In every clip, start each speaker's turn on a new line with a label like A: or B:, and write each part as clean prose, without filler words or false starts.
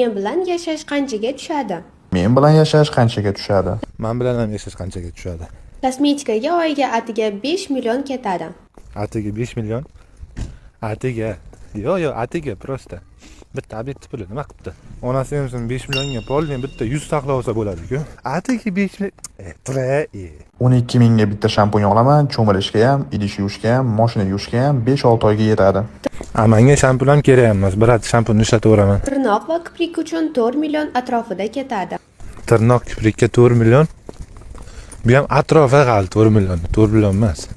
A: Men bilan yashash qanchaga tushadi?
B: Men bilan yashash qanchaga tushadi?
C: Man bilan ham yashash qanchaga tushadi?
A: Kosmetikaga oyiga atiga 5 million ketadi.
C: Atiga 5 million? Atiga. Yo'q, yo'q, atiga просто. Bitta obyektni puli nima qilibdi? Onasi emsin, 5 millionga polni bitta 100 saqlab olsa bo'ladi-ku. Atiga 5 million. E, tura, e.
B: 12 mingga bitta shampun olaman, cho'milishga ham, idish yuvishga ham, moshina yuvishga ham 5-6 oyga yetadi.
C: A menga shampun ham kerak emas. Bir hafta shampunni ishlataveraman.
A: Tirnoq va kiprik uchun 4 million atrofida ketadi.
C: Tirnoq, kiprikka 4 million. Bu ham atrofi hali 4 million, 4 million emas.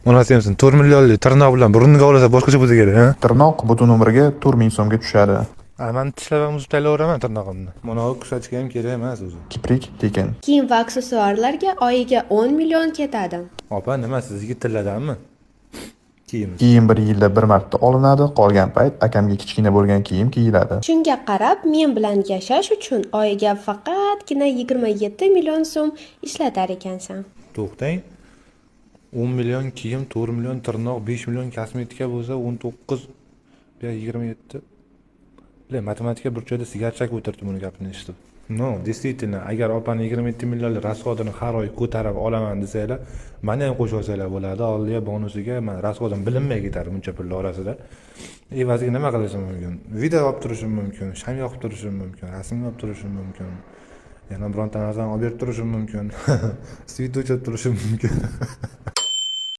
C: Onasi emsin, 4 millionlik tirnoq bilan burniga olsa boshqacha bo'lsa kerak, ha?
B: Tirnoq butun umrga 4000 so'mga tushadi.
C: A man tishlab ham uzib taylayveraman tirnog'imni. Mana bu кусачка ham kerak emas o'zi.
B: Kiprik tekin.
A: Kiyim va aksessuarlarga oyiga 10 million ketadi.
C: Opa, nima, sizniki tilladanmi? Kiyim.
B: Kiyim bir yilda bir marta olinadi, qolgan payt akamga kichkina bo'lgan kiyim kiyiladi.
A: Shunga qarab, men bilan yashash uchun oyiga faqatgina 27 million so'm ishlatar ekansan.
C: To'xtang. 10 million kiyim, 4 million tirnoq, 5 million kosmetika bo'lsa 19, bu 27. Le, matematika bir joyda sigaret chakib o'tirdi buni gapini eshitib. No, действительно, agar opani 27 millionlik расход ini har oy ko'tarib olaman desanglar, mani ham qo'shib olsanglar bo'ladi. Oldiga bonusiga man расход im bilinmay ketadi buncha pulni orasida. Evaziga nima qilishim mumkin? Video olib turishim mumkin, sham yoqib turishim mumkin, rasmga olib turishim mumkin. Yana bironta narsani olib berib turishim mumkin. Свет o'chirib turishim mumkin.